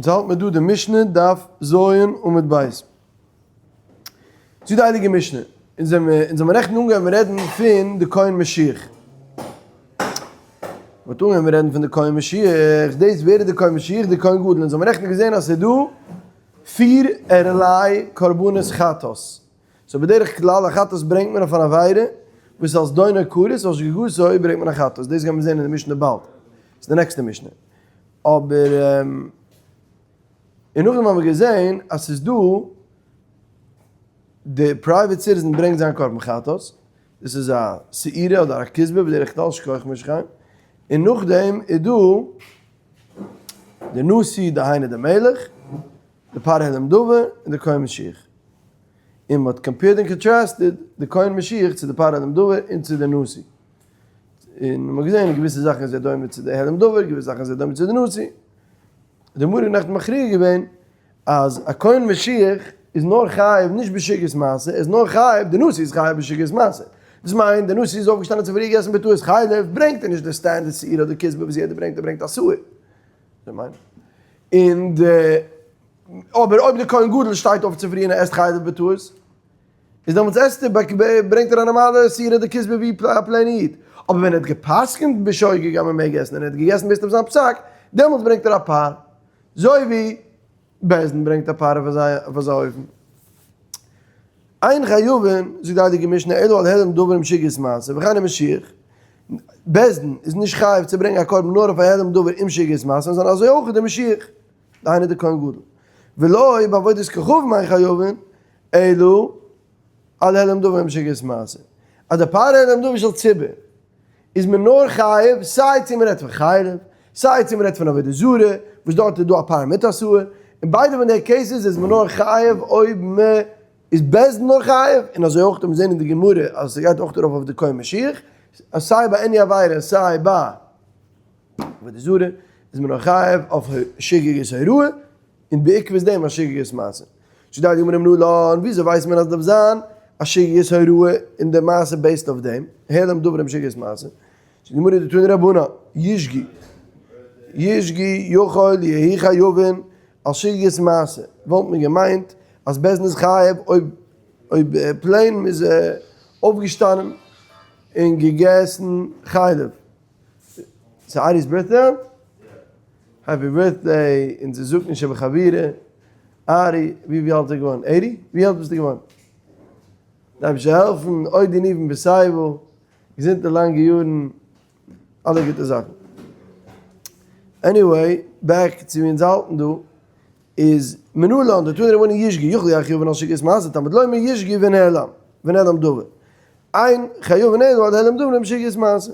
אונז האלט מיר דא די משנה דף ז עמוד ב'. צו די הייליגע משנה, אונז זעמיר אונז האמיר נעכטן אנגעהויבן רעדן פון די כהן משיח. מ'האט אנגעהויבן רעדן פון די כהן משיח, דאס ווער איז די כהן משיח? די כהן גדול. אונז האמיר נעכטן געזען אז ס'איז דא פיר ערליי קרבנות חטאת. so בדרך כלל א חטאת ברענגט מען אויף אן עבירה וואס אלס זדונו כרת, אלס שגגתו ברענגט מען א חטאת. דאס גיימיר זען אין די משנה באלד. ס'איז די נעקסטע משנה. אבער און נאכדעם האבן מיר געזען אז ס'איז דא די private citizen ברענגט זיין קרבן חטאת, דאס איז א שעירה אדער א כשבה בדרך כלל שכוח משכן, און נאכדעם איז דא די נשיא דהיינו די מלך, די פר העלם דבר און די כהן משיח. און מ'האט compared און contrasted די כהן משיח צו די פר העלם דבר און צו די נשיא. און מ'האט געזען געוויסע זאכן איז ער דומה צו די העלם דבר, געוויסע זאכן איז ער דומה צו די נשיא. די גמרא האט נעכטן מכריע געווען אז א כהן משיח איז נאר חייב נישט בשגגת מעשה, ער איז נאר חייב, די נשיא איז חייב בשגגת מעשה. דאס מיינט די נשיא איז אויפגעשטאנען צופרי געגעסן בטעות חלב, ברענגט ער נישט די standard שעיר אדער כשבה וואס יעדער ברענגט, ער ברענגט א שעיר. און די אבער אויב די כהן גדול שטייט אויף צופרי און ער עסט חלב בטעות, איז דעמאלטס עסט ער ברענגט ער א נארמאלע שעיר אדער כשבה ווי א plain איד, אבער ווען ער האט גע'פסק'נט בשוגג אז מען מעג עסן און ער האט געגעסן based אויף זיין פסק, דעמאלטס ברענגט ער א פר, אזוי ווי בית דין ברענגט א פר אויף אזא אופן. אין חייבין, זאגט די הייליגע משנה, אלא על העלם דבר עם שגגת מעשה, וכן המשיח, בית דין איז נישט חייב צו ברענגען א קרבן נאר אויף א העלם דבר עם שגגת מעשה, און אזוי אויך די משיח, דהיינו די כהן גדול. ולא בעבודת כוכבים אין חייבין, אלא על העלם דבר עם שגגת מעשה. אז די פר העלם דבר של ציבור איז מען נאר חייב סיי צו מען רעדט פון חלב, סיי צו מען רעדט פון עבודה זרה, וואס דארט איז דא א פר מיט א שעיר, אין ביידע פון די cases איז מען נאר חייב אויב מען איז בית דין נאר חייב, און אזוי אויך האט מען געזען אין די גמרא אז ס'גייט אויך ארויף אויף די כהן משיח, אז סיי ביי עני עבירה סיי ביי עבודה זרה איז מען נאר חייב אויף שגגת הוראה, און בעקבות דעם א שגגת מעשה. שדאי די גמרא מנא לן, וויאזוי ווייסט מען אז דארף זיין א שגגת הוראה אין די מעשה based אויף דעם, העלם דבר עם שגגת מעשה. זאגט די גמרא דתנו רבנן, ישגי ישגי יכול יהי' חייבין על שגגת מעשה, וואלט מען געמיינט אז בית דין איז חייב אויב אויב plain מ'איז אויפגעשטאנען און געגעסן חלב. ס'איז ארי'ס birthday היינט? happy birthday, אונזער זקן שבחבורה, ארי, ווי ווי אלט איז ער געווארן? eighty? ווי אלט ביסטו געווארן? די אייבערשטער זאל העלפן, עוד ינובון בשיבה, געזונטע לאנגע יארן, אלע גוטע זאכן. anyway, back צו ווי אונז האלטן דא, איז מנא לן דתנו רבנן ישגי יכול יהא חייבין על שגגת מעשה תלמוד לומר ישגי ונעלם ונעלם דבר אין חייבין אלא על העלם דבר עם שגגת מעשה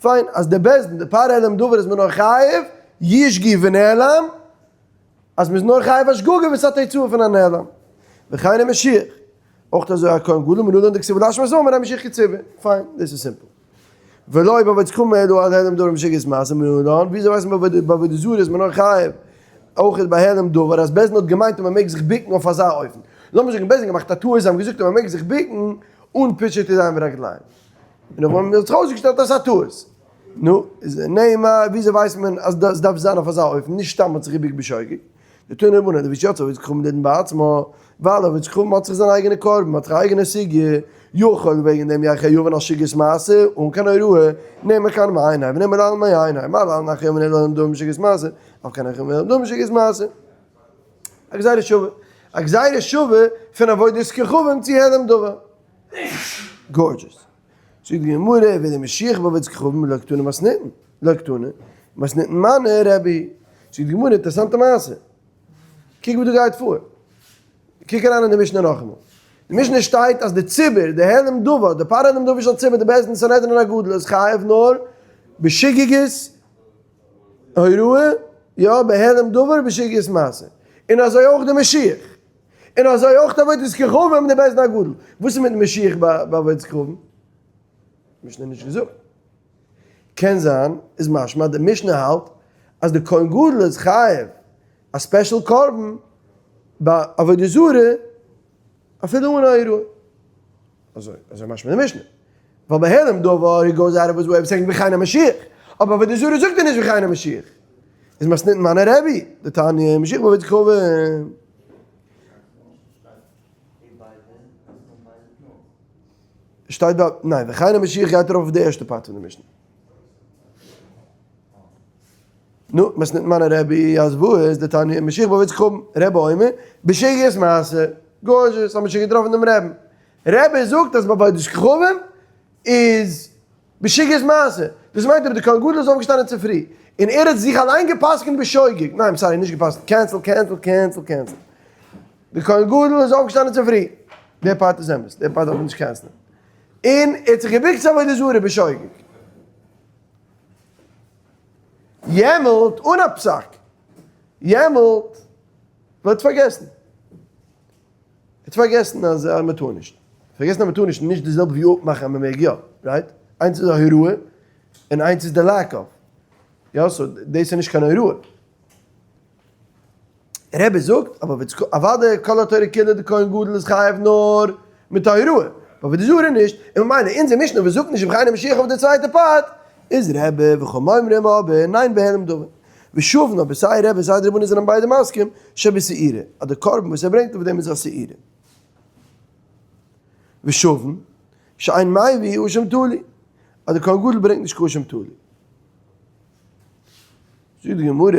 פיין אז די בית דין די פר העלם דבר איז מען נאר חייב ישגי ונעלם אז מען איז נאר חייב א שגגה וואס האט תוצאה פון א נעלם וכן המשיח אויך אזוי א כהן גדול מנא לן דכתיב ולהשמית אמר המשיח כציבור פיין דאס איז simple. ולא בעבודת כוכבים אלא על העלם דבר עם שגגת מעשה מנא לן, וויאזוי ווייסט מען ביי עבודה זרה איז מען נאר חייב אויך ביי העלם דבר אז בית דין האט געמיינט אז מען מעג זיך ביקן אויף אזא אופן, לאמיר זאגן בית דין געמאכט א טעות זיי האבן געזאגט אז מען מעג זיך ביקן אן פישוט ידיים ורגליים, און נאכדעם האט זיך אויסגעשטעלט אז ס'איז א טעות, נו, איז נעמה וויאזוי ווייסט מען אז דאס דארף זיין אויף אזא אופן נישט סתם האט זיך געביקט בשוגג. דתנו רבנן לפי שיצאה עבודת כוכבים לידון בעצמה, ווייל עבודת כוכבים האט זיך זיין אייגענע קרבן, האט זיך א אייגענע סוגיא, יכול וועגן דעם יהא חייבין על שגגת מעשה, אן קיין הוראה, נאמר כאן מעיני ונאמר להלן מעיני, מה להלן אין חייבין אלא על דבר בשגגת מעשה, אף כאן אין חייבין אלא על דבר בשגגת מעשה. א גזירה שווה. א גזירה שווה פון עבודת כוכבים צו העלם דבר. gorgeous. זאגט די גמרא, ולמשיח בעבודת כוכבים לא קתני מתניתין, לא קתני, מתניתין מני רבי. זאגט די גמרא, אינטערעסאנטע מעשה. קוק וואס דא גייט פאר. קוק אריין אין די משנה נאכאמאל. די משנה שטייט אז די ציבור, די העלם דבר, די פר העלם דבר של ציבור, די בית דין סנהדרין הגדול איז חייב נאר בשגגת הוראה, יא, בהעלם דבר בשגגת מעשה. און אזוי אויך די משיח. און אזוי אויך עבודת כוכבים די בית דין הגדול. וואס איז מיט משיח ביי עבודת כוכבים? משנה נישט געזאגט. קען זיין איז משמע די משנה האלט אז די כהן גדול איז חייב א special קרבן ביי עבודה זרה אפילו אן א הוראה. אזוי אזוי משמע די משנה. ווייל ביי העלם דבר he goes out of his way of saying וכן המשיח. אבער עבודה זרה זאגט ער נישט וכן המשיח. איז מתניתין מני רבי, דתניא, משיח בעבודת כוכבים. שטייט ביי, ניין, וכן המשיח גייט ארויף אויף די ערשטע part פון די משנה. נו, מתניתין מני רבי, אז וואו איז דתניא, משיח בעבודת כוכבים, רבי אומר, בשגגת מעשה, gorgeous, האט מען שוין געטראפן דעם רעבן. רבי זאגט אז בעבודת כוכבים איז בשגגת מעשה, דאס מיינט אויב די כהן גדול איז אויפגעשטאנען צופרי און ער האט זיך אליין גע'פסק'נט בשוגג, ניין sorry נישט גע'פסק'נט, cancel cancel cancel cancel, די כהן גדול איז אויפגעשטאנען צופרי, די part איז אמת, די part דארף מען נישט cancel ען, און ער האט זיך געבוקט צו עבודה זרה בשוגג, יעמאלט אן א פסק, יעמאלט ווערט פארגעסן. האט פארגעסן אז מען טאר נישט. פארגעסן אז מען טאר נישט איז נישט די זעלבע ווי אפמאכן אז מען מעג יא, right? איינס איז א הוראה און איינס איז די lack of. יא, so דאס איז נישט קיין הוראה. רבי זאגט, אבער אוודאי כל התורה כולה די כהן גדול איז חייב נאר מיט א הוראה, אבער די זרה נישט, און ממילא אונזער משנה וואס זאגט נישט ובכן המשיח אויף די צווייטע part, איז רבי וחכמים אומרים אבער ניין בהעלם דבר. ושוב נאר סיי רבי סיי די רבנן זענען ביידע מסכים שבשעירה, אז די קרבן וואס ער ברענגט אויף דעם איז א שעירה. ושוב, שאין מביא אשם תלוי, אז די כהן גדול ברענגט נישט קיין אשם תלוי. זאגט די גמרא,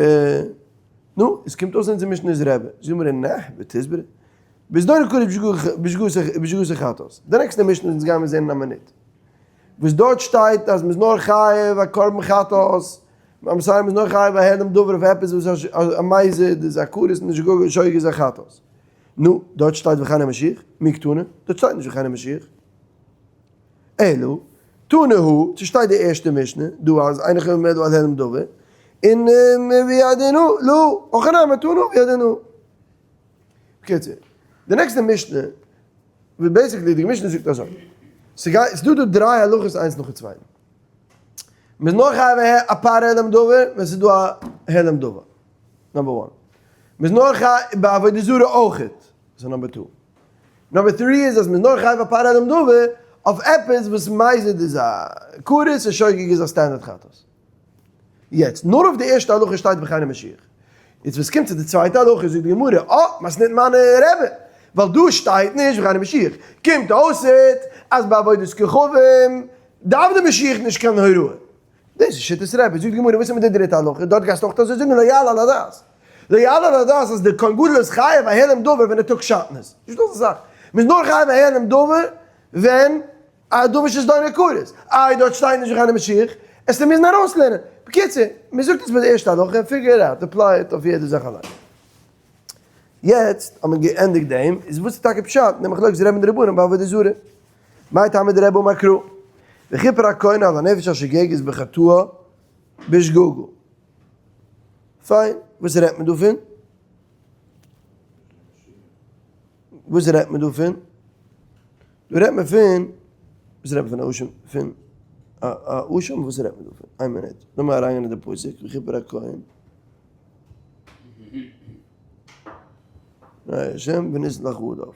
נו, עס קומט אויס אונזער משנה איז רבי, זאגט די גמרא, נע, ותסברא, בזדון קרא בשגגת חטאת. די נעקסטע משנה וואס אונז גיימיר זען אין א מינוט, וואס דארט שטייט אז מ'איז נאר חייב א קרבן חטאת, ביים סיום איז נאר חייב א העלם דבר אויף עפעס וואס א מזיד איז א כרת און נישט שוגג איז א חטאת. נו, דארט שטייט וכן המשיח, מי קתני? דארט שטייט נישט וכן המשיח. אלא, תנא הא, ס'שטייט די ערשטע משנה, דא אז אינו חייב אלא על העלם דבר, און והוא הדין הוא, לא, הכא נמי תנא והוא הדין הוא. בקיצור, די נעקסטע משנה, וואס basically די משנה זאגט אזוי, ס'גייט, ס'דא דא דריי הלכות איינס נאכן צווייטן. מ'איז נאר חייב א פר העלם דבר ווען ס'איז דא א העלם דבר, number one. מ'איז נאר חייב ביי עבודה זרה אויכעט, דאס איז number two. number three איז אז מ'איז נאר חייב א פר העלם דבר אויף עפעס וואס מזיד איז א כרת און שוגג איז א standard חטאת. יעצט, נאר אויף די ערשטע הלכה שטייט וכן המשיח. יעצט ווען ס'קומט צו די צווייטע הלכה זאגט די גמרא, אה, מתניתין מני רבי, ווייל דא שטייט נישט וכן המשיח. קומט אויסעט אז ביי עבודת כוכבים דארף די משיח נישט קיין הוראה. דאס איז שיטת רבי. זאגט די גמרא, וואס איז מיט די דריטע הלכה? דארט גייסטו אויך אזוי זאגן לא יעלה על הדעת. לא יעלה על הדעת אז דער כהן גדול איז חייב א העלם דבר ווען ער טראגט שעטנז. נישט דא אזא זאך. מ'איז נאר חייב א העלם דבר ווען א דבר שזדונו כרת. איי דארט שטייט נישט וכן המשיח? עסטו מוזן ארויסלערנען. בקיצור, מ'זאגט עס ביי די ערשטע הלכה, figure it out, apply it אויף יעדע זאך אליין. יעצט האט מען געענדיגט דעם, איז וואס איז טאקע פשט אין די מחלוקת רבי און די רבנן ביי עבודה זרה? מאי טעמא דרבי אמר קרא, וכיפר הכהן על הנפש השוגגת בחטאה בשגגה. פיין, וואס רעדט מען דא פון? וואס רעדט מען דא פון? דא רעדט מען פון, וואס רעדט מען פון א אשם, פון א אשם, וואס רעדט מען דא פון? איין מינוט, לאמיר אריינגיין אין די פסוק, וכיפר הכהן. השם ונסלח עליו.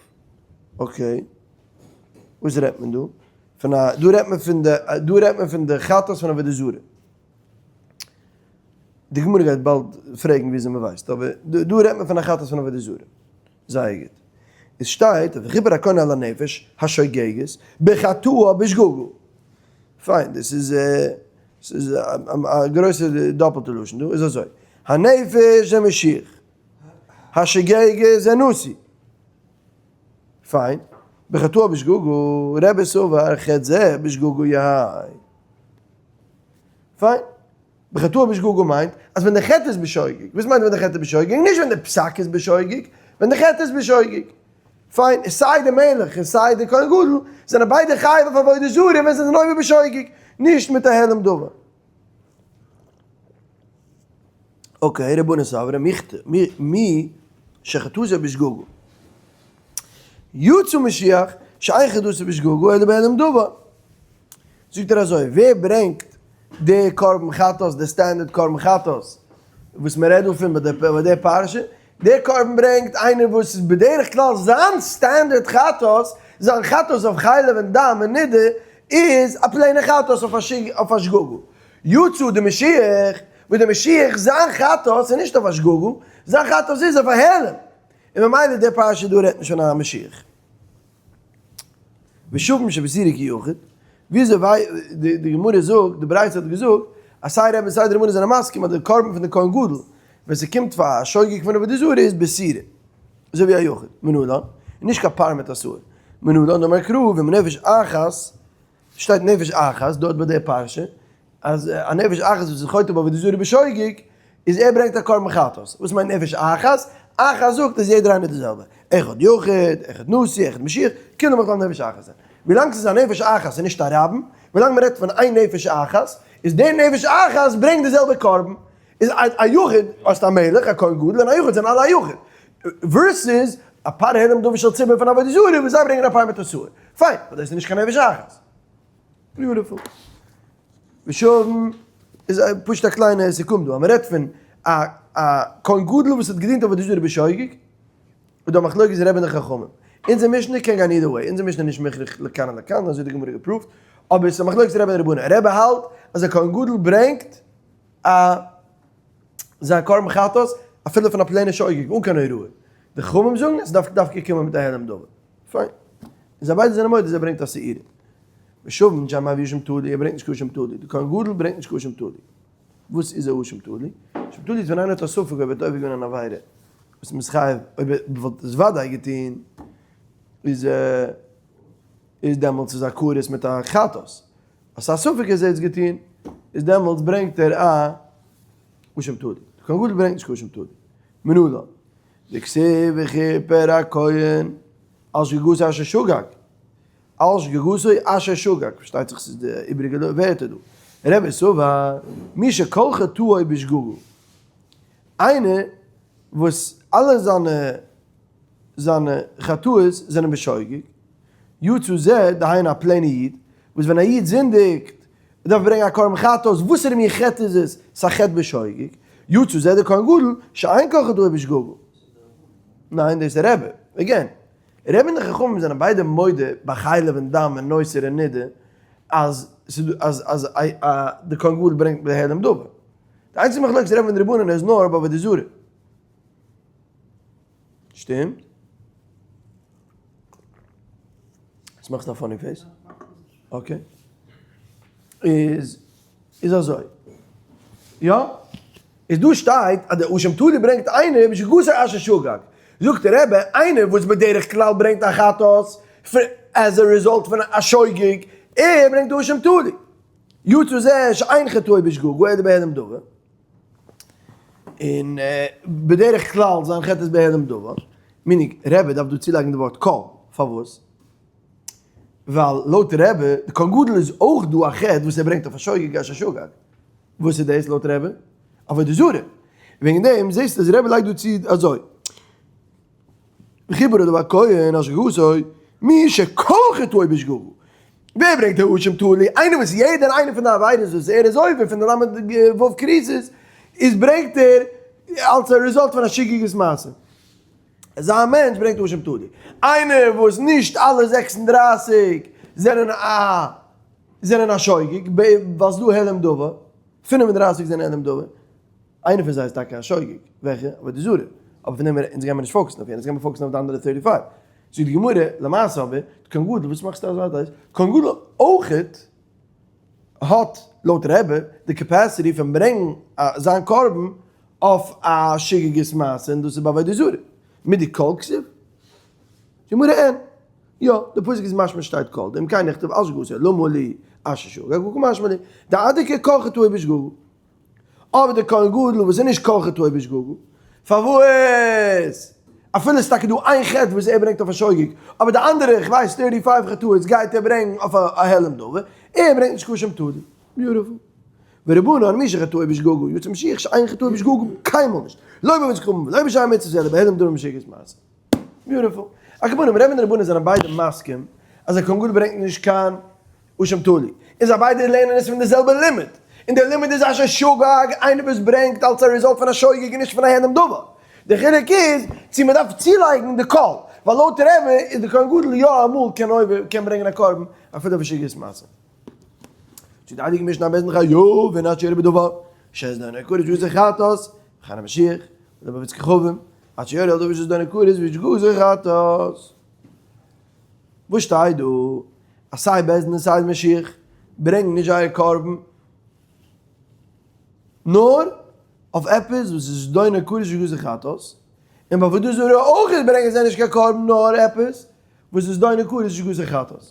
okay. וואס רעדט מען דא? פון א, דא רעדט מען פון די, דא רעדט מען פון די חטאת פון עבודה זרה. די גמרא גייט באלד פרעגן וויאזוי מען ווייסט, אבער דא רעדט מען פון א חטאת פון עבודה זרה. זייער גוט. עס שטייט, וכיפר הכהן על הנפש השוגגת בחטאה בשגגה. פיין, דאס איז, ס'איז א גרויסע דאפלטע לשון דא, איז אזוי, הנפש זה משיח, השוגגת זה נשיא. פיין, בחטאה בשגגה, רבי סבר חטא זה בשגגה יהא. פיין, בחטאה בשגגה מיינט אז ווען די חטא איז בשוגג, וואס מיינט ווען די חטא איז בשוגג? נישט ווען די פסק איז בשוגג, ווען די חטא איז בשוגג. פיין, איז סיי די מלך און סיי די כהן גדול זענען ביידע חייב אויף עבודה זרה ווען זיי זענען עובר בשוגג, נישט מיט א העלם דבר. okay, רבנן סברי מי שחטאתו בשגגה. יצא משיח שאין חטאתו בשגגה אלא בהעלם דבר. זאגט ער אזוי, ווער ברענגט די קרבן חטאת, די standard קרבן חטאת, וואס מען רעדט דא פון ביי די פרשה, די קרבן ברענגט איינער וואס איז בדרך כלל זיין standard חטאת, זיין חטאת אויף חלב און דם און נידה, איז א plain ע חטאת אויף א שגגה. יצא די משיח. וואס דער משיח זיין חטאת איז נישט אויף א שגגה, זיין חטאת איז אויף א העלם, און ממילא די פרשה דא רעדט נישט פון א משיח. ושבים שבשעירה כיחיד, וויאזוי וויי די גמרא זאגט, די ברייתא האט געזאגט, אז סיי רבי און סיי די רבנן זענען מסכים אז די קרבן פון די כהן גדול ווען ס'קומט פאר א שוגג פון עבודה זרה איז בשעירה, אזוי ווי א יחיד, מנלן, און נישט קיין פר מיט א שעיר, מנלן דאמר קרא ואם נפש אחת, שטייט נפש אחת דארט ביי די פרשה, אז א נפש אחת וואס איז חוטא בעבודה זרה בשוגג, איז ער ברענגט א קרבן חטאת. וואס מיינט נפש אחת? אחת זאגט אז יעדער איינער איז די זעלבע. אחד יחיד, אחד נשיא, אחד משיח, כולם בכלל נפש אחת זענען. ווילאנג ס'איז א נפש אחת און נישט א רבים, ווילאנג מ'רעדט פון איין נפש אחת, איז דער נפש אחת ברענגט די זעלבע קרבן. איז א יחיד, האסט א מלך, א כהן גדול, און א יחיד זענען אלע א יחיד. versus א פר העלם דבר של ציבור פון עבודה זרה וואס זיי ברענגען א פר מיט א שעיר. פיין, אבער דאס איז נישט קיין נפש אחת. Beautiful. ושבים איז א פשוט א קליינע סיכום דא, אז מען רעדט פון א א כהן גדול וואס האט געדינט עבודה זרה בשוגג, איז דא א מחלוקת רבי און די חכמים. אונזער משנה קען גיין either way, אונזער משנה איז נישט מוכרח לכאן או לכאן, אזוי האט די גמרא געפרואווט, אבער עס איז א מחלוקת רבי און רבנן. רבי האלט אז א כהן גדול ברענגט א זיין קרבן חטאת אפילו פון א plain ע שוגג אן קיין הוראה. די חכמים זאגן אז עס דארף דווקא קומען מיט א העלם דבר. פיין. און זיי ביידע זענען מודה אז ער ברענגט א שעירה. ושבים שאין מביא אשם תלוי, ער ברענגט נישט קיין אשם תלוי. די כהן גדול ברענגט נישט קיין אשם תלוי. וואס איז א אשם תלוי? אשם תלוי איז ווען איינער האט א ספק אויב ער האט עובר געווען אן עבירה וואס מ'איז חייב, אויב ער וואלט עס וודאי געטון, איז איז דעמאלטס איז א כרת מיט א חטאת. אז ס'איז א ספק אז ער האט עס געטון, איז דעמאלטס ברענגט ער א אשם תלוי. די כהן גדול ברענגט נישט קיין אשם תלוי. מנלן. דכתיב וכיפר הכהן על שגגתו אשר שגג, על שגגתו אשר שגג, פארשטייט זיך ס'איז די איבעריגע ווערטער דא, רבי סבר, מי שכל חטאו בשגגה, איינער וואס אלע זיינע זיינע חטאות זענען בשוגג, יצא זה, דהיינו א plain ע איד, וואס ווען א איד זינדיגט דארף ברענגען א קרבן חטאת, וואסערע מין חטא איז עס? ס'איז א חטא בשוגג, יצא זה דער כהן גדול, שאין כל חטאו בשגגה. ניין, דאס איז רבי. Again, רבי און די חכמים זענען ביידע מודה ביי חלב און דם און נותר און נידה אז ס'איז דא אז אז א די כהן גדול ברענגט בהעלם דבר. די איינציגע מחלוקת רבי און די רבנן איז נאר ביי עבודה זרה. שטימט? וואס מאכסטו א funny face? Okay. איז איז אזוי. יא? איז דא שטייט אז דער אשם תלוי ברענגט איינער בשגגתו אשר שגג. זאגט דער רבי, איינער וואס בדרך כלל ברענגט א חטאת as a result פון א שוגג, ער ברענגט די אשם תלוי. יצא זה שאין חטאו בשגגה אלא בהעלם דבר. און בדרך כלל זיין חטא איז בהעלם דבר. Meaning, רבי דארף דא צולייגן די ווארט כל. פארוואס? ווייל לויט רבי, די כהן גדול איז אויך דא א חטא וואס ער ברענגט אויף א שוגג אשר שגג. וואס איז דאס לויט רבי? עבודה זרה. וועגן דעם זעסטו אז רבי לייגט דא צו אזוי. וכיפר עליו הכהן על שגגתו, מי שכל חטאו בשגגה. ווער ברענגט די אשם תלוי? איינער וואס יעדער איינער פון די עבירות וואס ער איז עובר פון די ל"ו כריתות איז ברענגט ער אלס א result פון א שגגת מעשה. אזא מענטש ברענגט אשם תלוי. איינער וואס נישט אלע 36 זענען א זענען א שוגג, ווייל ס'דא העלם דבר, 35 זענען העלם דבר, איינער פון זיי איז טאקע א שוגג, וועלכע? עבודה זרה. אבער פון דעם אונז גיימיר נישט focus ן אויף יענעם, אונז גיימיר focus ן אויף די אנדערע 35. זאגט די גמרא, למעשה אבער, די כהן גדול, וואס מאכסטו אזא דאס? כהן גדול אויכעט האט, לויט רבי, די capacity פון ברענגן זיין קרבן אויף א שגגת מעשה, און דאס איז ביי עבודה זרה. מיט די כל כתיב? די גמרא אין. יא, די פסוק איז משמע שטייט כל, דאם כן נכתוב על שגגתו, למה לי אשר שגג, קא משמע לן, דאדכר כל חטאו בשגגה. אבער די כהן גדול וואס איז נישט כל חטאו בשגגה, פארוואס? אפילו איז טאקע דא איין חטא וואס ער ברענגט אויף א שוגג, אבער די אנדערע, איך ווייס, 35 חטאות גייט ער ברענגן אויף א העלם דבר, ער ברענגט נישט קיין אשם תלוי. Beautiful. ורבנן מי שחטאו בשגגה, יצא משיח שאין חטאו בשגגה, קיינמאל נישט. לא בעבודת כוכבים ולא בשאר מצוות אלא בהעלם דבר משגגת מעשה. Beautiful. על כל פנים, רבי און רבנן זענען ביידע מסכים אז א כהן גדול ברענגט נישט קיין אשם תלוי. און זיי ביידע לערנען עס פון די זעלבע לימוד. און דער לימוד איז אשר שגג, איינער וואס ברענגט אלס א result פון א שוגג און נישט פון א העלם דבר. די חילוק איז צו מען דארף צולייגן די כל. ווייל לויט רבי איז די כהן גדול יא אמאל קען עובר קען ברענגען א קרבן אפילו אויף א שגגת מעשה. זאגט די הייליגע משנה בית דין חייבין עד שיראה בדבר. שזדונו כרת ושגגתו חטאת, וכן המשיח, ולא בעבודת כוכבים, עד שיורה על דבר שזדונו כרת ושגגתו חטאת. וואס שטייט דא? אז סיי בית דין און סיי משיח ברענגן נישט זייער קרבן נאר אויף עפעס וואס איז זדונו כרת ושגגתו חטאת, און ביי עבודה זרה אויך ברענגען זיי נישט קיין קרבן נאר עפעס וואס איז זדונו כרת ושגגתו חטאת.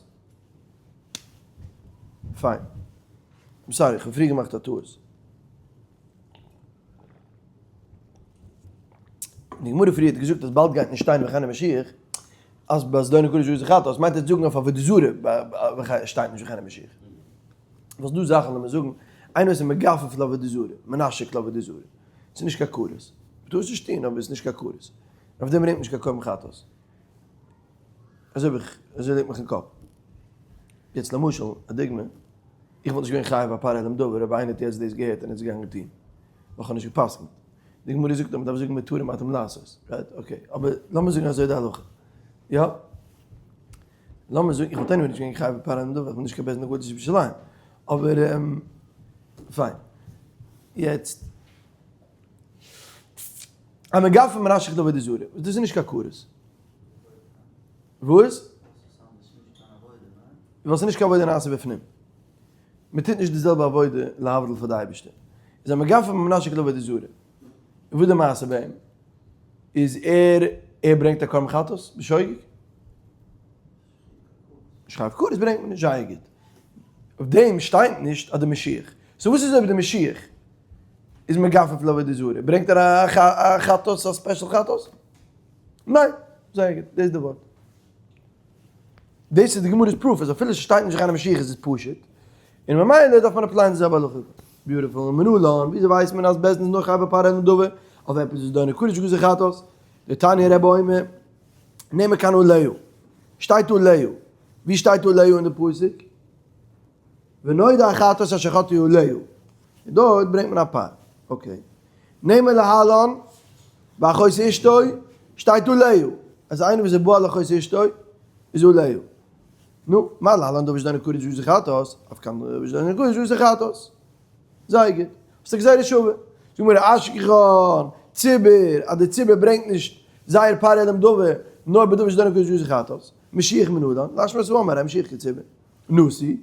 פיין. I'm sorry, איך האב פריער געמאכט א טעות. די גמרא פריער האט געזאגט אז באלד גייט נישט שטיין וכן המשיח, אז ביי זדונו כרת ושגגתו חטאת מיינט ער צו זאגן אויף עבודה זרה שטייט נישט וכן המשיח. וואס דא זאכן לאמיר זאגן, איינער וואס איז מגפף לעבודה זרה, מנשק לעבודה זרה, ס'איז נישט קיין כרת. מ'טאר עס נישט טון אבער עס איז נישט קיין כרת. אויף דעם ברענגט מען נישט קיין קרבן חטאת. אזוי האב איך, אזוי ליגט מיך אין קאפ. יעצט למשל, א דוגמא, איך וואלט נישט געווען חייב א פר העלם דבר אויב איינער האט יעצט דאס געהערט און איז געגאנגען טון. ווייל איך האב נישט גע'פסק'נט. די גמרא זאגט אז מ'דארף זאגן מותרים אתם לעשות. right? Okay. אבער לאמיר זאגן אזוי די הלכה. יא? לאמיר זאגן, איך וואלט anyway נישט געווען חייב א פר העלם דבר, איך בין נישט קיין בית דין הגדול של ירושלים. אבער פיין. יעצט. א מגף ומנשק לעבודה זרה, דאס איז נישט קיין כרת. וואס? ווייל ס'איז נישט קיין עבודה נעשה בפנים. מען טוט נישט די זעלבע עבודה להבדיל פאר די אייבערשטער. איז א מגף ומנשק לעבודה זרה. און וואס די מעשה ביי אים? איז ער ער ברענגט א קרבן חטאת בשוגג? שרייב כרת ברענגט מען נישט זייער גוט. אויף דעם שטייט נישט אז די משיח. so וואס איז אויב די משיח איז מגפף לעבודה זרה? ברענגט ער א חטאת א special חטאת? ניין. זייער גוט. דאס איז די ווארט. דאס איז די גמרא'ס proof אז אפילו ס'שטייט נישט וכן המשיח איז עס פשוט. און ממילא דארף מען apply ען די זעלבע הלכה. beautiful. מנלן, וויאזוי ווייסט מען אז בית דין איז נאר חייב בפר העלם דבר אויף עפעס וואס זדונו כרת ושגגתו חטאת? דתניא רבי אומר. נאמר כאן עליה. שטייט עליה. ווי שטייט עליה אין די פסוק? ונודע החטאת אשר חטאו עליה. און דארט ברענגט מען א פר. okay. נאמר להלן באחות אשתו, שטייט עליה. אז איינער וואס איז בועל אחות אשתו, איז עליה. נו, מה להלן דבר שזדונו כרת ושגגתו חטאת, אף כאן דבר שזדונו כרת ושגגתו חטאת. זייער גוט. האסט א גזירה שווה. זאגט מיר אשכחן, ציבור, אז די ציבור ברענגט נישט זייער פר העלם דבר, נאר בדבר שזדונו כרת ושגגתו חטאת. משיח מנלן, להשמיע את העם הרי משיח כציבור. נשיא,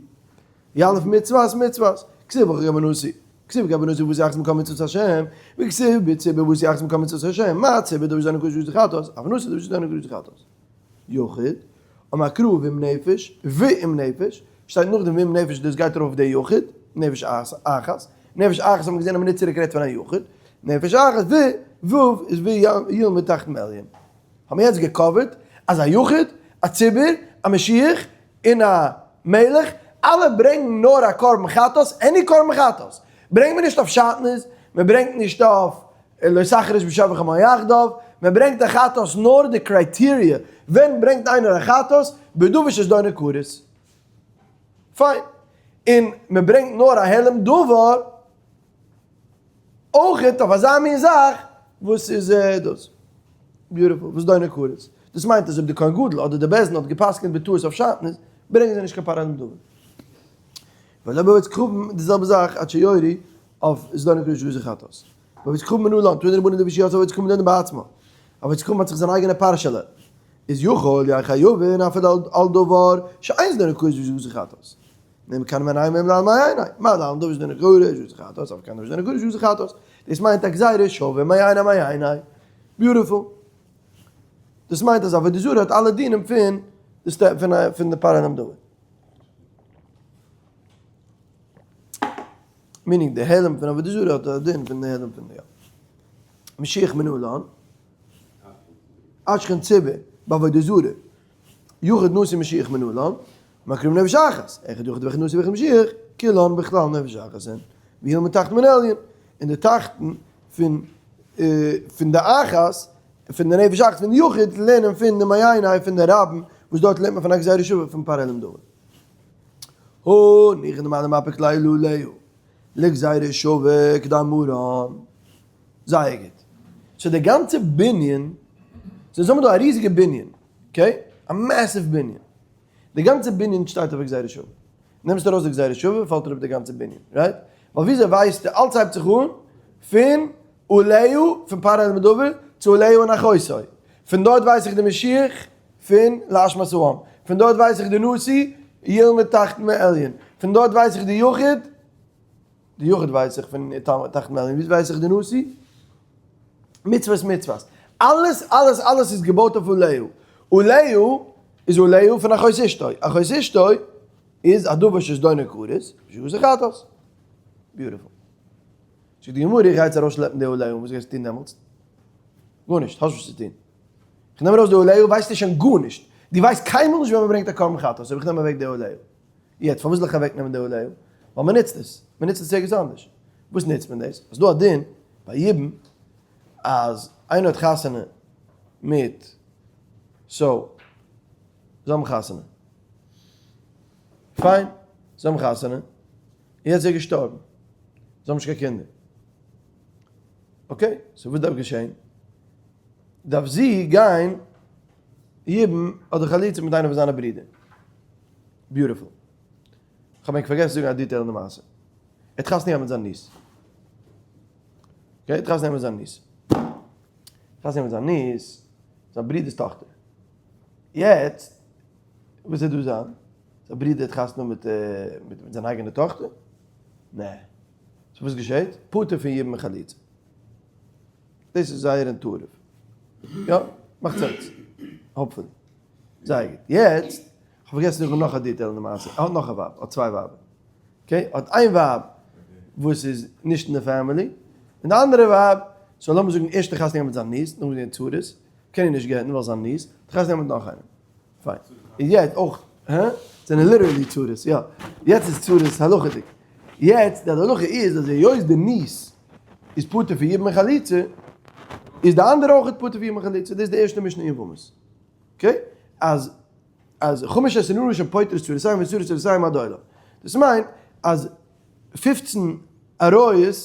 יליף מצוות מצוות, כתיב הכא גבי נשיא, כתיב גבי נשיא ועשו אחת מכל מצוות השם, וכתיב בציבור ועשו אחת מכל מצוות השם, מה ציבור דבר שזדונו כרת ושגגתו חטאת, אף נשיא דבר שזדונו כרת ושגגתו חטאת. יחיד, אמר קרא ועם נפש, ועם נפש, שטייט נאכדעם ועם נפש דאס גייט ארויף אויף די יחיד, נפש אחת, נפש אחת האט מען געזען א מינוט צוריק רעדט פון א יחיד, נפש אחת ו, ו' איז וילמד תחתון מעליון. האבן מיר יעצט גע cover ט אז א יחיד, א ציבור, א משיח, און א מלך, אלע ברענגן נאר א קרבן חטאת, any קרבן חטאת, ברענגט מען נישט אויף שעטנז, מען ברענגט נישט אויף לא תחרוש בשור ובחמור יחדיו, מען ברענגט א חטאת נאר די criteria ווען ברענגט איינער א חטאת, בדבר שזדונו כרת. פיין. און מען ברענגט נאר א העלם דבר אויכעט אויף אזא מין זאך וואס איז דאס. beautiful. וואס זדונו כרת. דאס מיינט אז אויב די כהן גדול אדער די בית דין האט גע'פסק'נט בטעות אויף שעטנז, ברענגען זיי נישט קיין פר העלם דבר. ולא בעבודת כוכבים די זעלבע זאך עד שיורו אויף זדונו כרת ושגגתו חטאת. בעבודת כוכבים מנלן, תנו רבנן דבר שיצא עבודת כוכבים לדון בעצמו. עבודת כוכבים האט זיך זיין אייגענע פרשה'לע. איז יכול יהא חייבין אפילו על דבר שאין זדונו כרת ושגגתו חטאת. נאמר כאן מעיני מהם לעלמי עיני. מה להלן דבר שזדונו כרת ושגגתו חטאת, אף כאן דבר שזדונו כרת ושגגתו חטאת. דאס מיינט א גזירה שווה מעיני מעיני. beautiful. דאס מיינט אז עבודה זרה האט אלע דינים פון די step פון די פר העלם דבר. meaning די העלם פון עבודה זרה האט א דין פון די העלם פון די יא. משיח מנלן. אשכן ציבור בעבודה זרה. יחיד נשיא משיח מנלן. מקריב נפש אחת. אחד יחיד ואחד נשיא ואחד משיח. כולן בכלל נפש אחת הן. וילמד תחתון מן העליון. און די תחתון פון פון די אחת, פון די נפש אחת פון די יחיד לערנען פון די מעייני פון די רבים וואס דארט לערנט מען פון א גזירה שווה פון פר העלם דבר. הניחא דמאן דמפיק ליה לעליה לגזירה שווה כדאמרן. זייער גוט. so די גאנצע בנין, so אונז האבן דא א ריזיגע בנין, okay? א massive בנין. די גאנצע בנין שטייט אויף א גזירה שווה. נעמסט ארויס די גזירה שווה פאלט אראפ די גאנצע בנין, right? ווייל וויאזוי ווייסטו? אלץ הייבט זיך אן. פון עליה, פון פרעה העלם דבר, צו עליה און אחותו. פון דארט ווייס איך די משיח פון לאשמת העם. פון דארט ווייס איך די נשיא ילמד תחתון מעליון. פון דארט ווייס איך די יחיד, די יחיד ווייס איך פון תחתון מעליון. ווי ווייס איך די נשיא? מצוות מצוות. אלעס אלעס אלעס איז געבויט אויף עליה. עליה איז עליה פון אחות אשתו. אחות אשתו איז א דבר שזדונו כרת, ושגגתו חטאת. Beautiful. זאגט די גמרא, איך גיי יעצט ארויסשלעפן די עליה, וואס גייסטו טון דעמאלטס? גארנישט, האסט וואס צו טון. איך נעם ארויס די עליה, ווייסטו שוין גארנישט. דו ווייסט קיינמאל נישט ווען מען ברענגט א קרבן חטאת, אויב איך נעם אוועק די עליה. יעצט, פארוואס זאל איך אוועקנעמען די עליה? ווייל מען נוצט עס. מען נוצט עס ערגעץ אנדערש. וואס נוצט מען דאס? ס'איז דא א דין ביי יבום אז איינער האט חתונה מיט, so, זיי האבן חתונה. פיין, זיי האבן חתונה. יעצט איז ער געשטארבן, זיי האבן נישט קיין קינדער. Okay, so וואס דארף געשען? דארף זי גיין יבום אדער חליצה מיט איינער פון זיינע ברידער. Beautiful. כ'האב ענק פארגעסן זאגן א detail אין די מעשה. ער האט חתונה געהאט מיט זיין niece. Okay, ער האט חתונה געהאט מיט זיין niece. חתונה געהאט מיט זיין niece, זיין ברודער'ס טאכטער. יעצט, וואס וועט דא זיין? זיין ברודער האט חתונה מיט מיט זיין אייגענע טאכטער? נע. So וואס געשעט? פטור פון יבום און חליצה. דאס איז זייער intuitive. יא, מאכט sense. Hopefully. זייער גוט. יעצט, כ'האב פארגעסן זאגן נאך א detail אין די מעשה. ער האט נאך א ווייב, ער האט צוויי ווייבער. Okay, ער האט איין ווייב וואס איז נישט אין די family, און די אנדערע ווייב, so לאמיר זאגן ערשט האט חתונה געהאט מיט זיין niece, נאכדעם געווען צרות, קען איר נישט גט'ן ווייל זיין niece, האט חתונה געהאט מיט נאך איינעם. פיין. איז יעצט אויך, הא? זענען literally צרות, יא. יעצט איז צרות הלכה'דיג. יעצט די הלכה איז אז היות די niece איז פטור פון יבום און חליצה, איז די אנדערע אויך פטור פון יבום און חליצה. דאס איז די ערשטע משנה אין יבמות. Okay? אז אז חמש עשרה נשים פוטרות צרותיהן וצרות צרותיהן עד עולם. דאס מיינט אז 15 עריות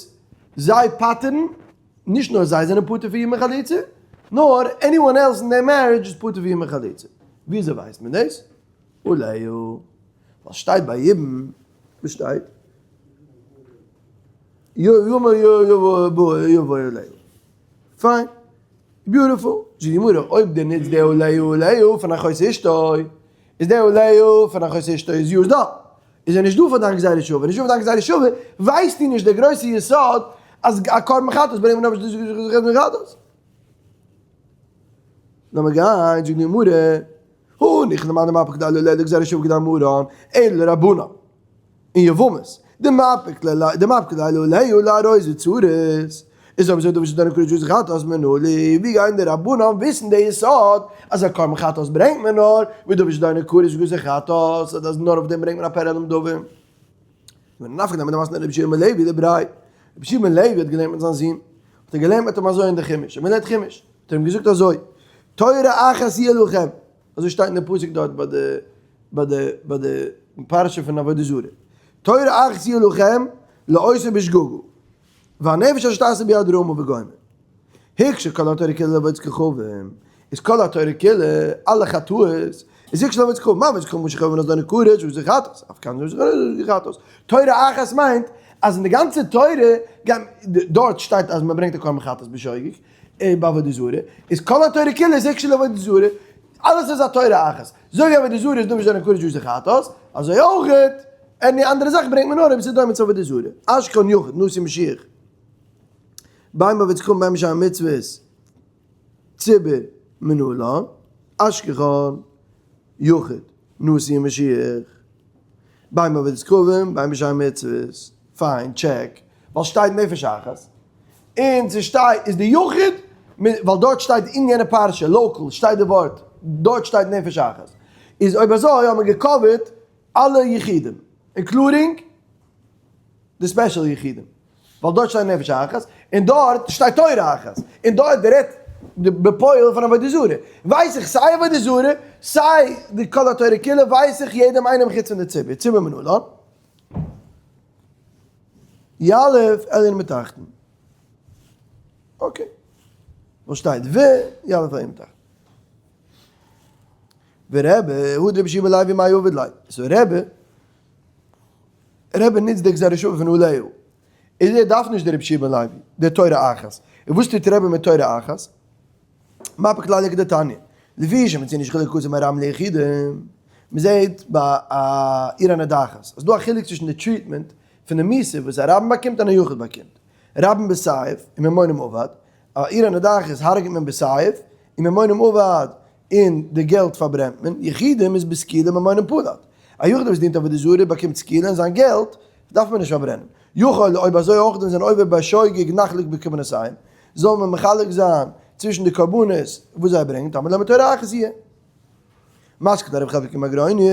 זיי פטר'ן, נישט נאר זיי זענען פטור פון יבום און חליצה, נאר anyone else אין די marriage איז פטור פון יבום און חליצה. וויאזוי ווייסט מען דאס? עליה. ווייל שטייט ביי יבום, וואס שטייט? יבוא עליה. פיין. Beautiful. זאגט די גמרא, אויב דו נוצט די עליה עליה פון אחות אשתו, איז די עליה פון אחות אשתו איז used up. איז ער נישט דא פאר דיין גזירה שווה, נישט דא פאר דיין גזירה שווה, ווייסטו נישט די גרויסע יסוד אז א קרבן חטאת ברענגט מען נאר בשביל חטאת. לאמיר גיין, זאגט די גמרא, הניחא למאן דמפיק עליה לגזירה שווה כדאמרן, אלא לרבנן. אין יבמות, דמפיק עליה לעריות וצרות, איז אויב אזוי דבר שזדונו כרת ושגגתו חטאת מנא ליה, ווי גייען די רבנן וויסן די יסוד אז א קרבן חטאת ברענגט מען נאר מדבר שזדונו כרת ושגגתו חטאת, אז נאר אויף דעם ברענגט מען א פר העלם דבר. ונפקא מינה דמתני רבי יהושע בן לוי לבריה, רבי יהושע בן לוי האט געלערנט מיט זיין זון, האט ער געלערנט מיט אים אזוי אין די חומש, ער האט געלערנט חומש, האט ער אים געזאגט אזוי, תורה אחת יהיה לכם, אזוי שטייט אין די פסוק דארט ביי די ביי די ביי די פרשה פון עבודה זרה, תורה אחת יהיה לכם לעושה בשגגה, והנפש אשר תעשה ביד רמה וגומר. הוקשה כל התורה כולה לעבודת כוכבים, איז כל התורה כולה, אלע חטאות, איז הוקשה לעבודת כוכבים, מה עבודת כוכבים שחייבים אז דאן כרת וואס איז חטאת, אף כאן איז חטאת. תורה אחת מיינט אז אין די גאנצע תורה, דארט שטייט אז מען ברענגט א קרבן חטאת בשוגג, בעבודה זרה, איז כל התורה כולה איז הוקשה לעבודה זרה, אלעס איז א תורה אחת. אזוי ווי עבודה זרה איז דבר שזדונו כרת ושגגתו חטאת, אזוי אויך any אנדערע זאך ברענגט מען נאר אויב עס איז דומה צו עבודה זרה. אשכחן יחיד, נשיא משיח. בין בעבודת כוכבים בין בשאר מצוות ציבור מנלן, אשכחן יחיד, נשיא משיח. בין בעבודת כוכבים בין בשאר מצוות. פיין, check. ווייל שטייט נפש אחת. און ס'שטייט איז די יחיד, ווייל דארט שטייט אין יענע פרשה, local, שטייט די ווארט, דארט שטייט נפש אחת. איז אויב אזוי האט מען גע cover ט אלע יחידים, including די special יחידים, ווייל דארט שטייט נפש אחת, און דארט שטייט תורה אחת, און דארט רעדט בפועל פון עבודה זרה, ווייס איך סיי עבודה זרה, סיי די כל התורה כולה, ווייס איך יעדעם איינעם חוץ פון די ציבור, ציבור מנלן. יליף עליון מתחתון. Okay. וואס שטייט ו יליף עליון מתחתון. ורבי, הא דרבי יהושע בן לוי מאי עביד ליה. So רבי, רבי נוצט די גזירה שוה פון עליה. איז ער דארף נישט די רבי יהושע בן לוי, די תורה אחת. און וואס טוט רבי מיט תורה אחת? מפיק ליה לכדתניא, לפי שמצינו שחילק כתוב בין רבים ליחידים, מ'זעהט ביי א עיר הנדחת אז ס'דא א חילוק צווישן די treatment פון די מיתה וואס א רבים באקומט און א יחיד באקומט. רבים בסייף וממונם אבד, א עיר הנדחת הרג'ט מען בסייף וממונם אבד און די געלט פארברענט מען, יחידים איז בסקילה וממונם פלט. א יחיד וואס דינט עבודה זרה באקומט סקילה און זיין געלט דארף מען נישט פארברענען. יכול אויב אזוי אויך ווען זיי זענען עובר בשוגג נחלק בקרבנותיהם, זאל מען מחלק זיין צווישן די קרבנות וואס זיי ברענגען, תלמוד לומר תורה אחת יהיה. מתקיף לה רב חלפקא מגרוניא,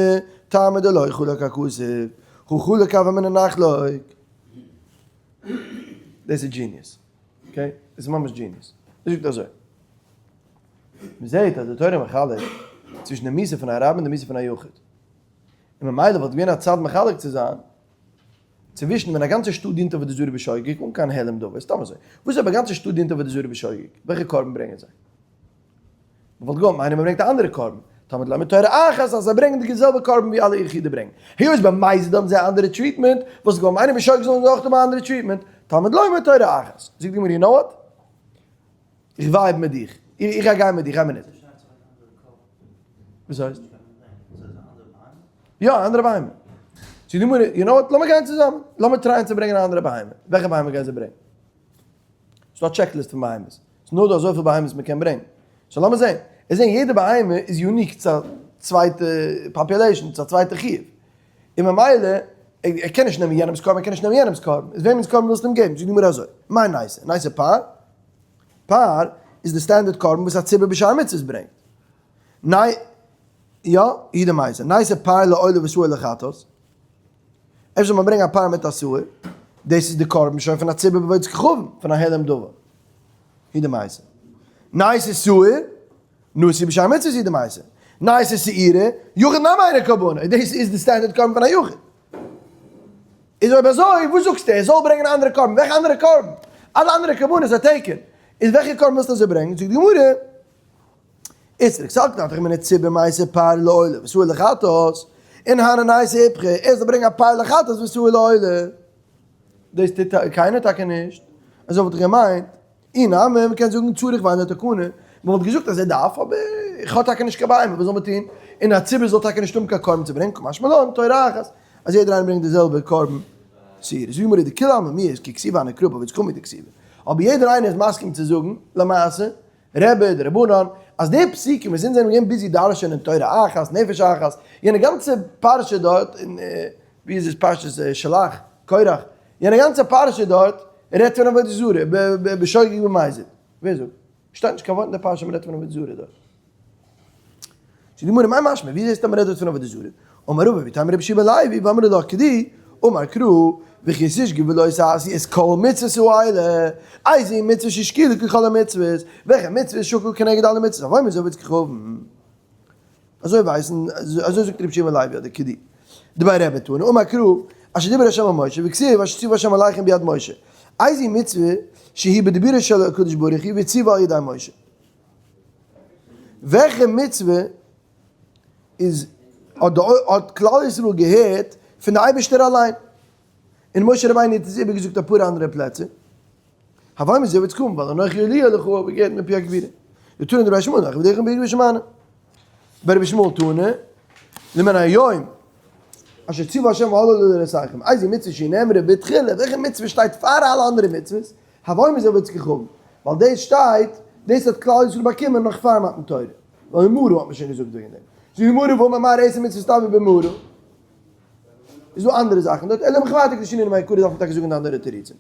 טעמא דלא חלק הכתוב, הא חלק הוה אמינא נחלוק. דאס איז genius. Okay? דאס איז ממש genius. ער זאגט אזוי. מען זעט אז די תורה מחלק צווישן די מיתה פון א רבים און די מיתה פון א יחיד. און ממילא וואלט געווען א צד מחלק צו זיין צווישן ווען א גאנצע שטאט דינט עבודה זרה בשוגג אן קיין העלם דבר, סתם אזוי. וואס אויב א גאנצע שטאט דינט עבודה זרה בשוגג? וועלכע קרבן ברענגען זיי? מען וואלט געוואלט מיינען מען ברענגט א אנדערע קרבן. תלמוד לומר תורה אחת אז זיי ברענגען די זעלבע קרבן ווי אלע יחידים ברענגען. היות במזיד האבן זיי א אנדערע treatment, וואלסטו געוואלט מיינען בשוגג זאלן זיי אויך האבן א אנדערע treatment. תלמוד לומר תורה אחת. זאגט די גמרא, you know what? איך vibe מיט דיך. איך גיי גיין מיט דיך, איין מינוט. וואס הייסט? יא, אנדערע בהמה. זאגט די גמרא, you know what, לאמיר גיין צוזאמען. לאמיר try ען צו ברענגען א אנדערע בהמה. וועלכע בהמה גייען זיי ברענגען? ס'דא א checklist פון בהמות. ס'איז נאר דא אזויפיל בהמות מ'קען ברענגען. so לאמיר זען. עס זען יעדע בהמה איז unique צו א צווייטע population, צו א צווייטע חיוב. און ממילא, ער קען נישט נעמען יענעמ'ס קרבן, ער קען נישט נעמען יענעמ'ס קרבן. איז וועמענס קרבן ווילסטו אים געבן? זאגט די גמרא אזוי, מאי נייתי? נייתי פר? פר איז די standard קרבן וואס א ציבור בשאר מצוות ברענגט. ניי, יא, הוא דמייתי. נייתי פר לעולה ושעיר לחטאת. אפשר זאל מען ברענגען א פר מיט א שעיר, דאס איז די קרבן שוין פון א ציבור בעבודת כוכבים, פון א העלם דבר. הוא דמייתי. נייתי שעיר, נשיא בשאר מצוות הוא דמייתי. נייתי שעירה, יחיד נמי אינו קרבנו, דאס איז די standard קרבן פון א יחיד. איז אויב אזוי וואס זאגסטו ער זאל ברענגען א אנדערע קרבן? וועלכע אנדערע קרבן? אלע אנדערע קרבנות are taken. איז וועלכע קרבן ווילסטו ער זאל ברענגען? זאגט די גמרא, איצטריך סלקא דעתך אמינא ציבור מייתי פר לעולה ושעיר לחטאת, און הני נייתי איפכא, ער זאל ברענגען א פר לחטאת ושעיר לעולה. דאס טוט קיינער טאקע נישט, אזוי וואלט איך געמיינט. אי נמי, מ'קען זאגן צריך ואין לו תקנה, מ'וואלט געזאגט אז ער דארף, אבער איך האב טאקע נישט קיין בהמה, וואס זאל מען טון? און א ציבור זאל טאקע נישט האבן קיין קרבן צו ברענגען, קא משמע לן, תורה אחת, אז יעדער איינער ברענגט די זעלבע קרבן שעיר. זאגט די גמרא, דכולי עלמא מיהת כי כתיבא הני קרא בעבודת כוכבים דכתיבא. אבער יעדער איינער איז מסכים צו זאגן, למעשה, רבי, די רבנן, אז די פסוקים וואס אונז זענען געווען busy דרש'ענען תורה אחת, נפש אחת, יענע גאנצע פרשה דארט, אין ווי איז עס פרשת שלח, קורח, יענע גאנצע פרשה דארט רעדט פון עבודה זרה, בשוגג ובמזיד. ווער זאגט? שטייט נישט קיין ווארט אין די פרשה מ'רעדט פון עבודה זרה דארט. זאגט די גמרא, מאי משמע, ווי זעסטו אז מ'רעדט דארט פון עבודה זרה? אמר רבא, ואיתימא רבי יהושע בן לוי, ואמרי לה כדי, אמר קרא, וכי תשגו ולא תעשו את כל מצוות האלה, איזוהי מצוה ששקולה ככל המצוות, וועלכע מצוה איז שקול כנגד אלע מצוות, הווי אומר עובד כוכבים. אזוי ווייסן, אזוי זאגט רבי שמעון לוי אדער כדי. דבי רבי תנא, אמר קרא, אשר דיבר השם אל משה, וכתיב אשר ציווה השם עליכם ביד משה. איזוהי מצוה שהיא בדיבורו של הקדוש ברוך הוא וציווה על ידי משה. וועלכע מצוה איז האט כלל ישראל געהערט פון די אייבערשטער אליין? און משה רבינו האט עס איבערגעזאגט אפאר אנדערע פלעצער. הווי מזה וועט קומען ווייל אנכי אלי' לך האב איך געהערט מפי הגבורה. דתנא דבי שמואל נאך ודרך מפי שמענה. ביי רבי שמואל תנא למען היום אשר ציוה השם הלל לדורותיכם איזה מצוה שהיא נאמרה בתחילה וועלכע מצוה שטייט פאר אלע אנדערע מצוות הווי מזה וועט זיך ווייל דאס שטייט דאס האט כלל ישראל באקומען נאך פאר מתן תורה ווייל אין מרה האט מען שוין געזאגט וועגן דעם זאגט די גמרא ואמר מר עשר מצוות תביא במרה איז דא אנדערע זאכן דארט, אלא מחמתא כדשנין מעיקרא דארף מען טאקע זאגן די אנדערע תירוצים.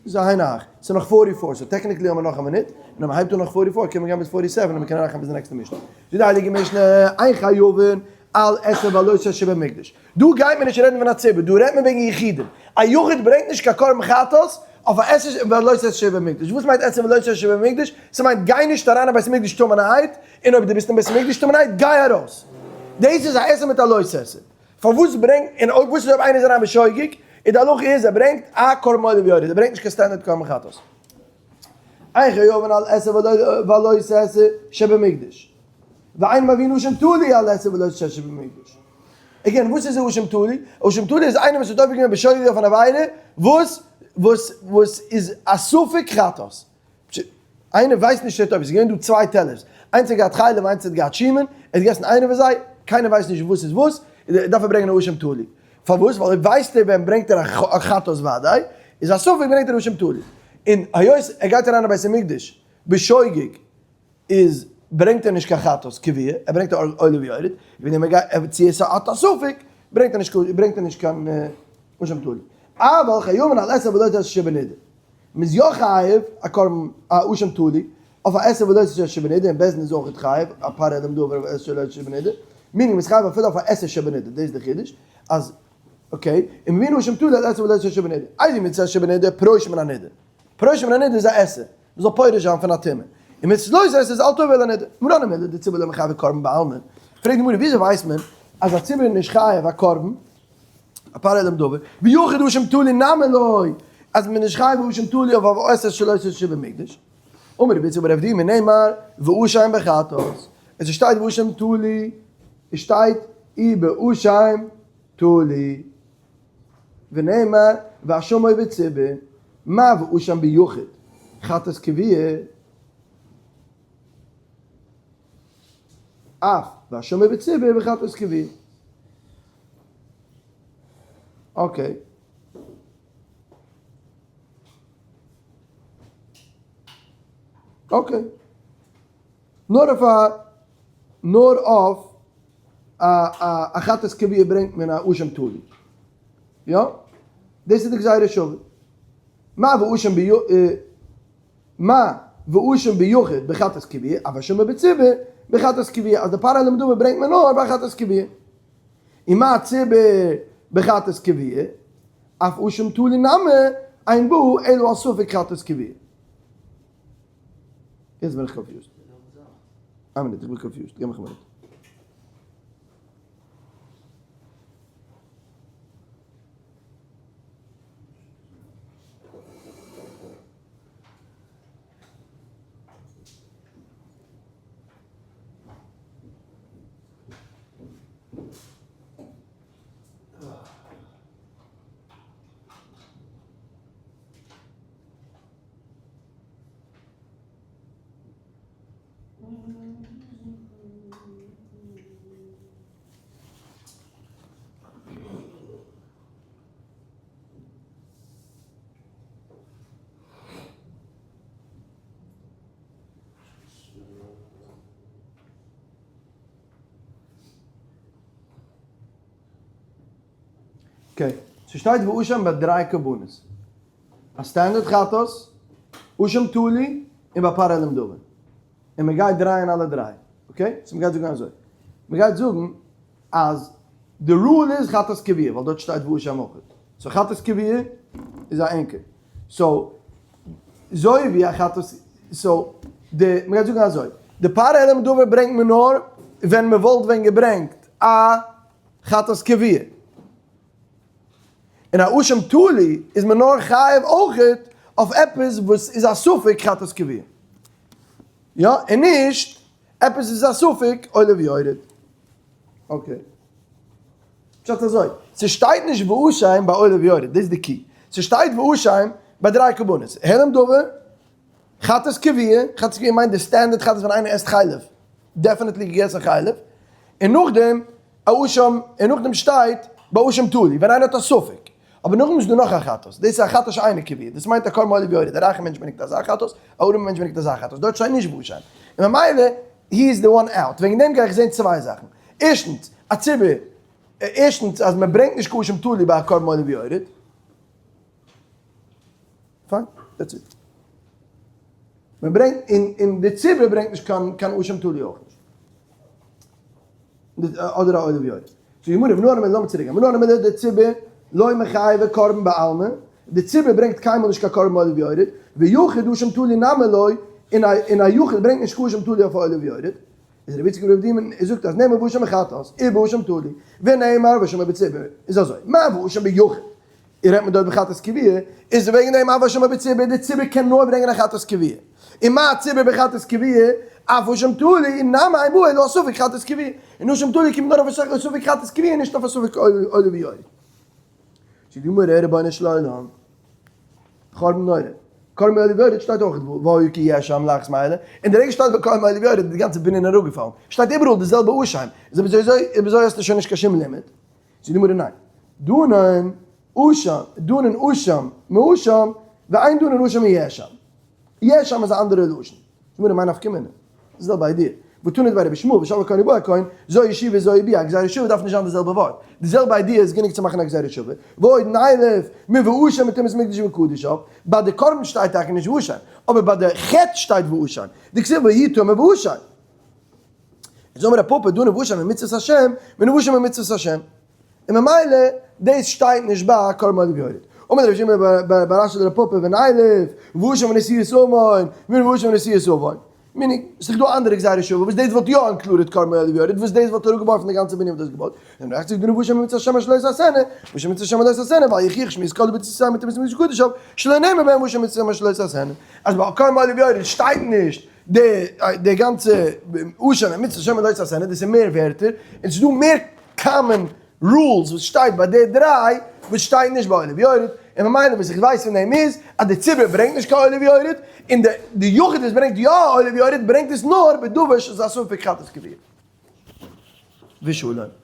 איז א היינו הך, ס'איז נאך forty four, so technically האבן מיר נאך א מינוט, און אז מ'הייבט אן נאך forty four קען מען גיין ביז forty seven און מ'קען אריינכאפן ביז די נעקסטע משנה. זאגט די הייליגע משנה, אין חייבין על עשה ועל לא תעשה שבמקדש. דא גייט מען נישט רעדן פון א ציבור, דא רעדט מען וועגן יחידים. א יחיד ברענגט נישט קיין קרבן חטאת אויף א עשה ועל לא תעשה שבמקדש. וואס מיינט עשה ולא תעשה שבמקדש? ס'מיינט גיי נישט אריין אין בית המקדש טמא'נערהייט, און אויב דו ביסט אין בית המקדש טמא'נערהייט גיי ארויס. דאס איז א עשה מיט א לא תעשה. פארוואס ברענגט, און אויב וואס איז אויב איינער איז אריין בשוגג, איז די הלכה איז ער ברענגט א קרבן עולה ויורד, ער ברענגט נישט קיין standard קרבן חטאת. אין חייבין על עשה ועל לא תעשה שבמקדש. ואין מביאין אשם תלוי על עשה ולא תעשה שבמקדש. Again, וואס איז א אשם תלוי? אשם תלוי איז איינער וואס האט עובר געווען בשוגג אויף אן עבירה וואס וואס וואס איז א ספק חטאת. איינער ווייסט נישט צו ער האט עובר, ס'איז געווען דא צוויי טעלערס, איינס האט געהאט חלב איינס האט געהאט שומן, ער האט געגעסן איינע פון זיי, קיינער ווייסט נישט וואס איז וואס, דארף ער ברענגען א אשם תלוי. פארוואס? ווייל אויב ווייסט ער ווען ברענגט ער א חטאת וודאי, איז א ספק ברענגט ער אשם תלוי. און היות ער גייט אריין אין בית המקדש בשוגג איז ברענגט ער נישט קיין חטאת קבוע, ער ברענגט א עולה ויורד, ווען ער גייט צו עס האט א ספק ברענגט ער נישט ברענגט ער נישט קיין אשם תלוי. אבל חייבין על עשה ולא תעשה שבנדה. מ'איז יא חייב א קרבן א אשם תלוי אויף א עשה ולא תעשה שבנדה, און בית דין איז אויכעט חייב א פר העלם דבר אויף עשה ולא תעשה שבנדה, meaning מ'איז חייב אפילו אויף א עשה שבנדה, דאס איז די חידוש אז okay, און מבין אשם תלוי על עשה ולא תעשה שבנדה, איזו מצות שבנדה פרוש מן הנידה, פרוש מן הנידה איז א עשה, מ'זאל פורש זיין פון א טומאה, און מצות לא תעשה איז אל תבוא אל הנידה, מנא הני מילי דציבור לא מיחייב קרבן בעלמא, פרעגט די גמרא וויאזוי ווייסט מען אז א ציבור איז נישט חייב א קרבן? א פר העלם דבר, ויחיד אשם תלוי נמי לא, אז מען איז נישט חייב אשם תלוי אויף א עשה שלא עשה שבמקדש. אמר רבי יצחק בר אבדימי נאמר ואשם בחטאת, עס שטייט ואשם תלוי, עס שטייט ובאשם תלוי, ונאמר ואשמו בציבור, מה ואשם ביחיד, חטאת קביעה, אף ואשמו בציבור בחטאת קביעה. Okay. Okay. נאר אויף א, נאר אויף א א חטאת קבוע ברענגט מען א אשם תלוי. יא? דאס איז די גזירה שווה. מה ואשם בי מה ואשם ביחיד בחטאת קבוע, אף אשמו בציבור בחטאת קבוע, אז די פר העלם דבר ברענגט מען נאר ביי חטאת קבוע. און מה ציבור בחטאת קבוע, אף אשם תלוי נמי, אין בו אלא על ספק חטאת קבוע. יעצט בין איך confused. איין מינוט, איך בין confused, געב מיך א מינוט. Okay, ס'שטייט ואשם ביי דריי קרבנות. א standard חטאת, אשם תלוי, און ביי פר העלם דבר. און מ'גייט דרייען אלע דריי. Okay? So מ'גייט זאגן אזוי. מ'גייט זאגן אז די rule איז חטאת קבוע, ווייל דארט שטייט ואשם אויך. So חטאת קבוע איז א anchor. So, זוי ווי א חטאת, so, די, מ'גייט זאגן אזוי. די פר העלם דבר ברענגט מען נאר ווען מ'וואלט ווען געברענגט א חטאת קבוע. און א אשם תלוי איז מען נאר חייב אויכעט אויף עפעס וואס איז א ספק חטאת קבוע. יא, און נישט עפעס איז א ספק עולה ויורד. Okay. פשט אזוי, ס'שטייט נישט ואשם ביי עולה ויורד, דאס איז די key. ס'שטייט ואשם ביי דריי קרבנות, העלם דבר, חטאת קבוע, חטאת קבוע מיינט די standard חטאת ווען איינער עסט חלב, definitely געגעסן חלב, און נאכדעם א אשם, און נאכדעם שטייט ביי אשם תלוי, ווען איינער האט א ספק. אבער נאכדעם איז דא נאך א חטאת, דאס איז א חטאת שאינו קבוע, דאס מיינט א קרבן עולה ויורד, א רייכע מענטש ברענגט אזא חטאת, א ארימע מענטש ברענגט אזא חטאת, דארט שטייט נישט ואשם, און ממילא he is the one out, וועגן דעם גיי איך זען צוויי זאכן, ערשטנס, א ציבור, ערשטנס אז מען ברענגט נישט קיין אשם תלוי ביי א קרבן עולה ויורד, פיין, that's it. מען ברענגט, און די ציבור ברענגט נישט קיין קיין אשם תלוי אויך נישט. אדער א עולה ויורד. So גמרא, מנא הני מילי, לאמיר צוריק גיין, מנא הני מילי דציבור לא מיחייב קרבן בעלמא, די ציבור ברענגט קיינמאל נישט קיין קרבן עולה ויורד, ויחיד אשם תלוי נמי לא, און א יחיד ברענגט נישט קיין אשם תלוי אויף א עולה ויורד. איז רבי יצחק ברבי אבדימי זאגט אז נאמר ואשם בחטאת, ובאשם תלוי, ונאמר ואשמו בציבור, איז אזוי, מה ואשם ביחיד, און רעדט מען דארט בחטאת קבוע, איז וועגן דעם אף ואשמו בציבור, די ציבור קען נאר ברענגען א חטאת קבוע. און מה ציבור בחטאת קביעה, אף אשם תלוי, נמי אין בו אלא ספק חטאת קביעה, און אשם תלוי קומט נאר אויף א ספק חטאת קביעה און נישט אויף א ספק עולה ויורד. זאגט די גמרא, רבונו של עולם, חורבן נורא, קרבן עולה ויורד שטייט אויך והיה כי יאשם לאחת מאלה, און די רגע שטייט ביי קרבן עולה ויורד איז די גאנצע בנין אראפגעפאלן, שטייט איבעראל די זעלבע אשם, איז אויב אזוי אויב אזוי האסטו שוין נישט קיין שום לימוד. זאגט די גמרא ניין, דנן אשם, דנן אשם מאשם, ואין דנן אשם מיאשם. יאשם איז א אנדערע לשון. זאגט די גמרא מאי נפקא מינה? די זעלבע idea. ותנא דבי רבי ישמעאל ושאל הכהן ובא הכהן, זו ישיבה זו ביאה, א גזירה שווה דארף נישט זיין די זעלבע ווארט. די זעלבע idea איז גענוג צו מאכן א גזירה שווה. ועוד נילף מואשם מטומאת מקדש וקדשיו, ביי די קרבן שטייט טאקע נישט ואשם, אבער ביי די חטא שטייט ואשם. דכתיב ויהי טמא ואשם. איז אמר רב פפא דנין ואשם ממצוות השם, מן ואשם ממצוות השם. און ממילא דאס שטייט נישט ביי קרבן עולה ויורד. אמר רבי שמעון בר אשי לרב פפא ונילף ואשם מנשיאות עוון, מן ואשם מנשיאות עוון. meaning, ס'איז דא אנדערע גזירה שוה וואס דאס וואלט יא included קרבן עולה ויורד, וואס דאס וואלט אראפגעווארפן די גאנצע בנין וואס דאס געבויט. און רעכט זיך דנין ואשם ממצוות השם אשר לא תעשינה, ואשם ממצוות השם אשר לא תעשינה, ואל יוכיח שמירת כל בצוותיהם מטומאת מקדש וקדשיו, שלא נאמר בהם ואשם ממצוות השם אשר לא תעשינה. אז ביי קרבן עולה ויורד שטייט נישט די די גאנצע אשם ממצוות השם לא תעשינה, דאס איז מער ווערטער, און ס'איז דא מער common rules וואס שטייט ביי די דריי וואס שטייט נישט ביי עולה ויורד, און ממילא וואס איך ווייס פון דעם איז אז די ציבור ברענגט נישט קיין עולה ויורד, און די די יחיד וואס ברענגט יא עולה ויורד ברענגט עס נאר בדבר שזה א ספק חטאת קביעה. ושלום.